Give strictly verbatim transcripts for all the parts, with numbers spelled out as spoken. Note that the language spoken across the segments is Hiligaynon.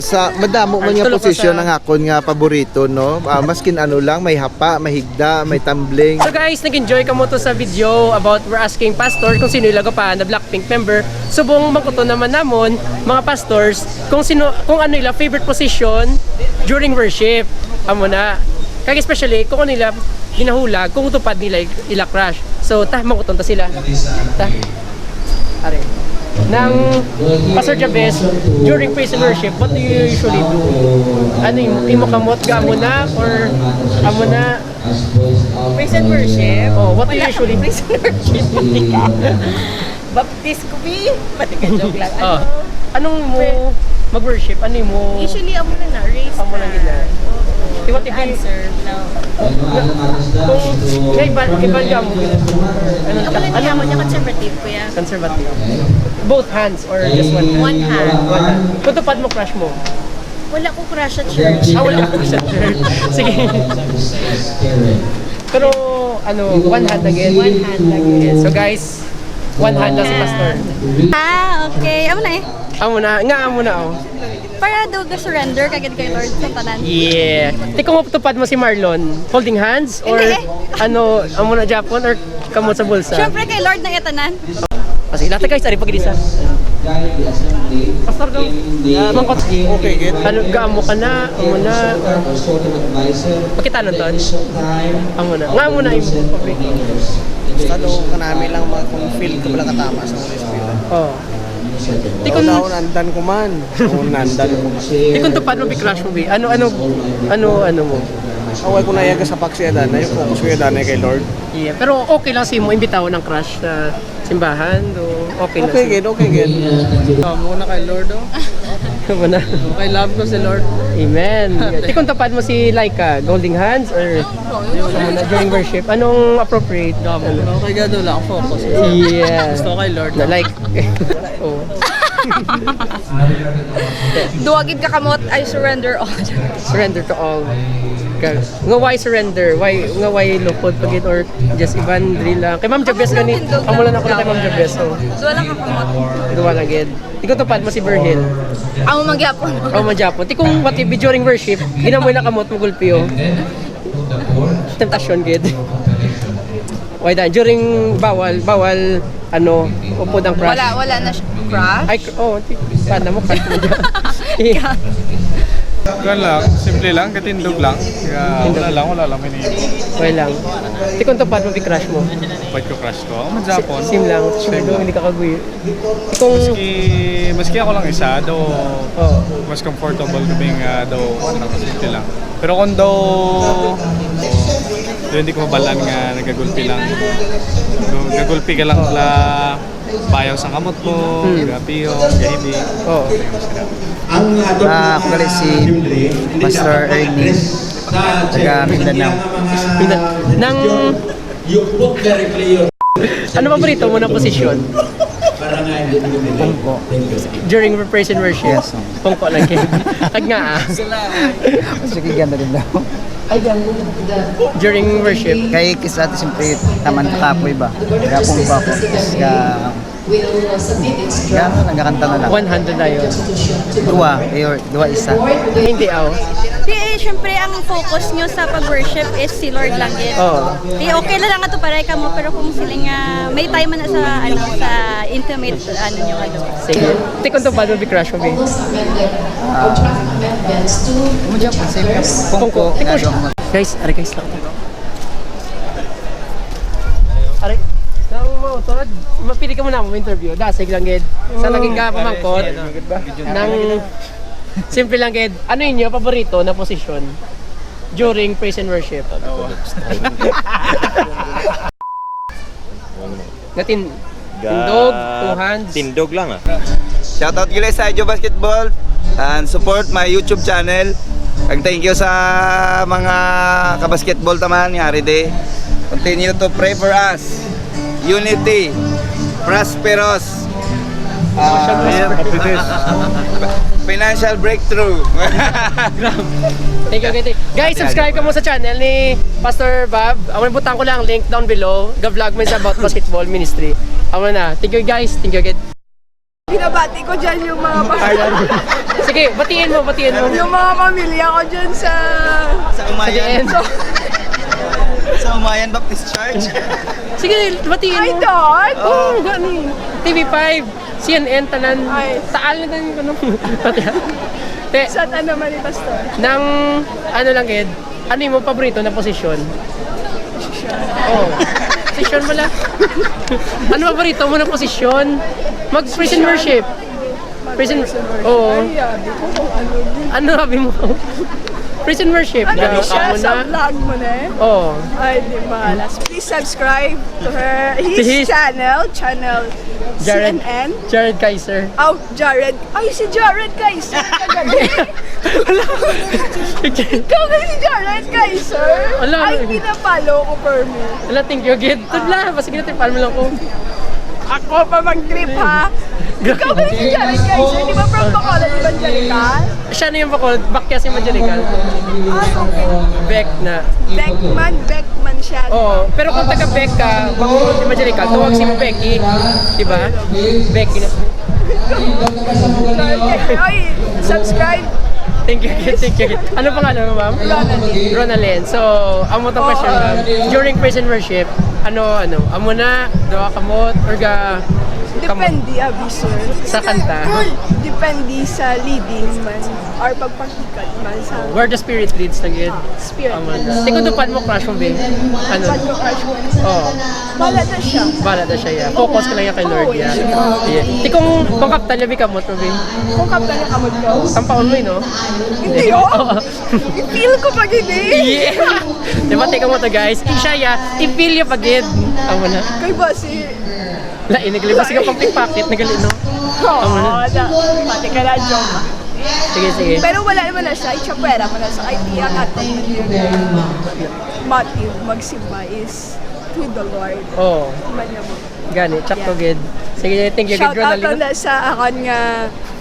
Sa madamo man Ang nga tulo ka posisyon sa ang akon nga paborito, no? Ah, maskin ano lang, may hapa, may higda, may tumbling. So guys, nag-enjoy ka mo to sa video about we're asking pastor kung sino ila pa na Blackpink member. Subong mangkuton naman namon, mga pastors, kung sino, kung ano ila favorite position during worship. Amo na. Kag especially kung ano ila ginahulag, kung tupad nila ila crush. So, ta, mangkuton ta sila. Ta. Are. Nang Pastor Jabez, during praise and worship, what do you usually do? Ano, imo, imo kamot ga amo na or amo na? Praise and worship? Oh, what do you Wala. Usually do? Praise and worship. Baptis ko, bi. Pati ka, joke lang. Ah. Ano? Anong mo Well, mag-worship? Ano mo? Usually, amo na na, raise Amo na na. Gid na. Oo. Iwat ibi- Answer na. Kung kay Bal, kay Bal Gamo, ano Ako ka? Lang Ano? Niya, ako niya conservative, kuya. Conservative. Both hands or just one hand? One hand. One hand. Kung tupad mo, crush mo? Wala ko crush sa church. Ah, wala ko crush sa church. Sige. Pero, ano, one hand again. One hand again. So, guys, one hand na si Pastor. Ah, okay. Amo na eh. Amo na. Nga, amo na, oh. Para daw ga-surrender kagid kay Lord sa tanan. Yeah. Ti kung tupad mo si Marlon, holding hands or Hindi eh. Ano, amo na Japon or kamot sa bulsa? Siyempre kay Lord na iya tanan. Kasi lahat guys, ari pag isa. Pastor daw. Mangkot. Okay, good. Ano, gaamo ka na? Amo na? Pakita nun, Ton. Amo na. Nga amo na yung Basta daw kanami lang mga kung feel ka pala katama sa Holy Spirit. Oh. Di Di ko ko na nandan ko man. Ko nandan ko man. Di ko tupad mo, bi-crush mo, bi. Ano, ano, ano, ano mo? Away ko na yaga sa paksiya dan. Ayaw ko focus ko yaga kay Lord. Yeah, pero okay lang si mo imbitaw ng crush sa simbahan, do okay lang. Okay, si gid, okay, gid. Oh, muna kay Lord, oh. Muna. Okay, love ko si Lord. Amen. Di kung tupad mo si Laika, holding hands or muna during worship, anong appropriate? Ano? Okay, gado lang, focus. Yeah. Gusto ko kay Lord. Na like, oh. Duwa gid ka kamot, I surrender all. Surrender to all. Ka- Nga why surrender? Why, nga why lukod pa gid or just iban diri lang? Kay Ma'am Jabez gani, amo lang ako na kay Ma'am Jabez. Oh. Duwa lang ka kamot. Duwa lang gid. Ikaw tupad mo si Virgil. Amo magyapon. Oh, magyapon. Ti kung what if during worship, ginamoy na kamot mo gulpi, oh. Temptasyon gid. Why dan? During bawal, bawal Ano, upod ang crush? Wala, wala na siya. Crush? Ay, cr- oh, ti- sana mo crush mo dyan. Kuwan lang, simple lang, katindog lang. Kaya wala lang, wala lang may nahihimo. Okay lang. Ti kung tupad mo, bi-crush mo? Pwede ko crush ko. Ako man sa Si- Japon. Same lang. Same Same lang. Hindi ka kaguyo. Kung Maski, maski ako lang isa, do Oh. mas comfortable ko being, ah, do, ano lang, simple lang. Pero kung do, do hindi ko mabalaan nga nagagulpi lang. Do, gagulpi ka lang la bayaw sa kamot mo, Hmm. gapiyo, gahibi. Oo. Ang, ah, Ah, ako gali si Master Ernie, taga Mindanao. Minda-, nang Ano paborito mo na posisyon? Pungko. During praise and worship? Yes, sir. Pungko lang kayo. Tag nga, ah. Sige, ganda rin daw. During worship? Kay kisa ate, siyempre, taman ka kapoy ba? Kaya pungko ako. Kaya Will submit its Kaya draft nagkakanta na lang. One hundred na yun. Dua, eh, or dua isa. Hindi, aw. Di, eh, syempre, ang focus nyo sa pag-worship is si Lord lang gid. Oo. Di, okay na lang ato paray ka mo, pero kung sila nga, may time man na sa, ano, sa intimate, ano nyo, ano. Sige. Ti kung to bad mo bi-crush mo, bi? Ah. Mo dyan, same ka. Kung ko, Kung ko, tingnan mo siya. Guys, are guys lang. Aray, nang mautod, mapili ka muna mo interview. Dasig lang gid. Sa lagi ka pamangkot, nang simple lang gid. Ano inyo paborito na posisyon during praise and worship? Natin, Ga-, tindog, two hands. Tindog lang, ah. Shoutout gila sa Ijo Basketball and support my YouTube channel. Kag thank you sa mga kabasketball taman nga ari di. Continue to pray for us. Unity. Prosperous. Ah, Financial breakthrough. Thank you, thank you. Guys, subscribe ka mo sa channel ni Pastor Bob. Ako, butang ko lang ang link down below. Ga-vlog man sa about basketball ministry. Ako na. Thank you, guys. Thank you again. Binabati ko dyan yung mga pastor. Sige, batiin mo, batiin mo. Yung mga pamilya ko dyan sa... Sa Umayan. Sa Umayan Baptist Church. Sige, batiin mo. Ay, doon? Oo, gani. T V five, C N N, tanan. Ay. Taal na tayo, ano. Te, sa ano man ni Pastor? Nang, ano lang, Ed, ano yung paborito na posisyon? Oh, posisyon mo lang. Ano paborito mo na posisyon? Mag-praise and worship. Praise and, oo. Ay, abi ko kung ano din. Ano abi mo? Praise and worship. Ano siya sa vlog mo na eh? Oo. Ay, di ba? Please subscribe to her, his channel, channel Jared, C N N. Jared Kaiser. Oh, Jared. Ay, si Jared Kaiser. Kagabi. Wala. Ikaw ba si Jared Kaiser? Wala. Ay, hindi na follow ko, Permi. Wala, thank you, gid. Tudla, basta gid, follow lang ko. Ako pa mag-trip, ha? Ikaw ba si Jared Kaiser? Di ba from Bacolod Evangelical? Siya na yung Bacolod, Bakyas Evangelical. Ah, okay. Beck na. Beckman, Beckman siya. Oo, pero kung taga Beck ka, Bacolod Evangelical, tawag si Becky. Di ba? Becky na. Oy, subscribe. Thank you, thank you. Ano pangalan mo, ma'am? Ronaldin. Ronaldin. So, amo tong question, ma'am. During praise and worship, ano, ano, amo na, dawa kamot, or ga, kamot? Depende, abi, sir. Sa kanta? Depende sa leading man, or pagpakita man sa... Where the spirit leads na gid. Spirit. Amo na. Di ko tupad mo, crush mo, be. Ano? Tupad mo, crush mo. Oo. Bala na siya. Bala na siya, yeah. Focus ka lang yan kay Lord, yeah. Yeah. Di kung, kung kaptan niya, be, kamot mo, be. Kung kaptan niya, kamot ko. Tampaon mo, eh, no? Hindi, oh. Oo. I-feel ko pag hindi. Yeah. Di ba, tika mo to, guys? Siya, yeah. I-feel niya pag gid. Amo na. Kay ba si... Lain, nagali ba siya pang pickpocket, nagali, no? Oo, amo na. Wala. Pati ka na, joke. Sige, sige. Pero wala naman na siya. Itsapwera mo na sa I T ang ato. Motive, magsimba is to the Lord. Oo. Iba niya mo. Gani, tsakto gid. Sige, thank you, gid, Ronaldin. Shout out na sa akon nga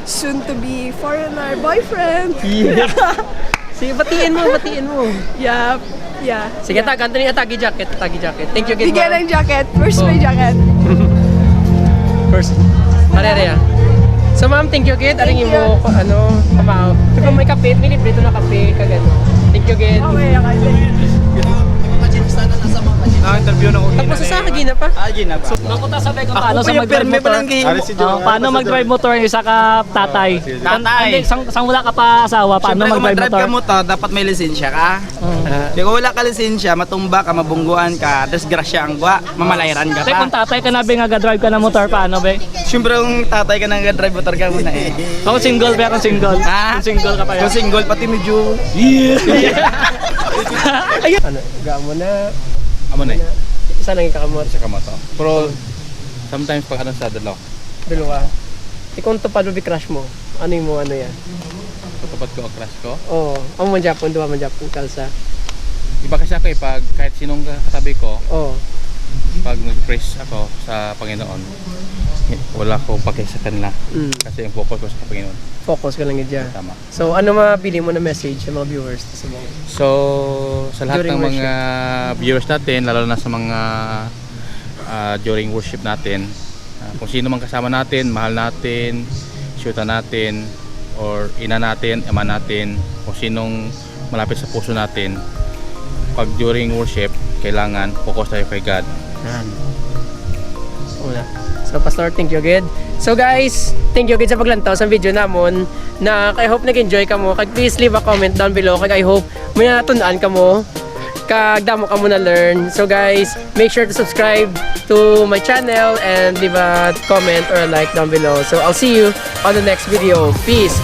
soon to be foreigner boyfriend. Yeah. Sige, batiin mo, batiin mo. Yeah, yeah. Sige, tag, Anthony, atagi jacket, atagi jacket. Thank you, gid, ma'am. Bigyan ng jacket. First may jacket. First. Are, are, ah. So, ma'am, thank you, gid. Aring imo, ano, pamao. Di ba may kape? May libre to na kape, kag ano. Thank you, gid. Okay, okay. Ah, interview na ko. Tapos sa akin, gina pa? Ah, gina pa. Paano sa mag-drive motor? Ari si Joe. Oh, paano mag-drive motor ang isa ka tatay? Tatay. Hindi, sang, sang wala ka pa asawa, paano mag-drive motor? Siyempre, kung mag-drive ka motor, dapat may lisensya ka. Mm. Ah. Di, kung wala ka lisensya, matumba ka, mabungguan ka, disgrasya ang gwa, mamalayran ka pa. Te, kung tatay ka na, be, nga ga-drive ka na motor, paano, be? Siyempre, kung tatay ka na, ga-drive motor ka muna, eh. Ako single, be, ako single. Ha? Kung single ka pa, kung single, pati medyo... Yeah. Ayun. Ano, ga mo na. Amo na, eh. Isa lang yung kakamot. Isa ka mo to. Pero, sometimes, pag ano sa dalaw. Dalawa. Ikaw ang tupad mo, bi crush mo. Ano yung mo, ano yan? Tupad ko ang crush ko? Oo. Amo man Japon, duha man Japon, kalsa. Iba kasi ako eh, pag kahit sinong katabi ko, oo, pag nag-praise ako sa Panginoon, wala ko pake sa kanila. Mm. Kasi yung focus ko sa Panginoon. Focus ka lang yun dyan. Tama. So, ano mapili mo na message sa mga viewers sa mga... So, sa lahat ng mga viewers natin, lalo na sa mga, ah, during worship natin, ah, kung sino man kasama natin, mahal natin, siyuta natin, or ina natin, ama natin, kung sinong malapit sa puso natin, pag during worship, kailangan focus tayo kay God. Yan. Wala. So, Pastor, thank you gid. So, guys, thank you gid sa paglantaw sa video namon. Na, I hope nag-enjoy kamo. Kag please leave a comment down below. Kag I hope may natun-an kamo. Kag damo kamo na-learn. So, guys, make sure to subscribe to my channel and leave a comment or a like down below. So, I'll see you on the next video. Peace!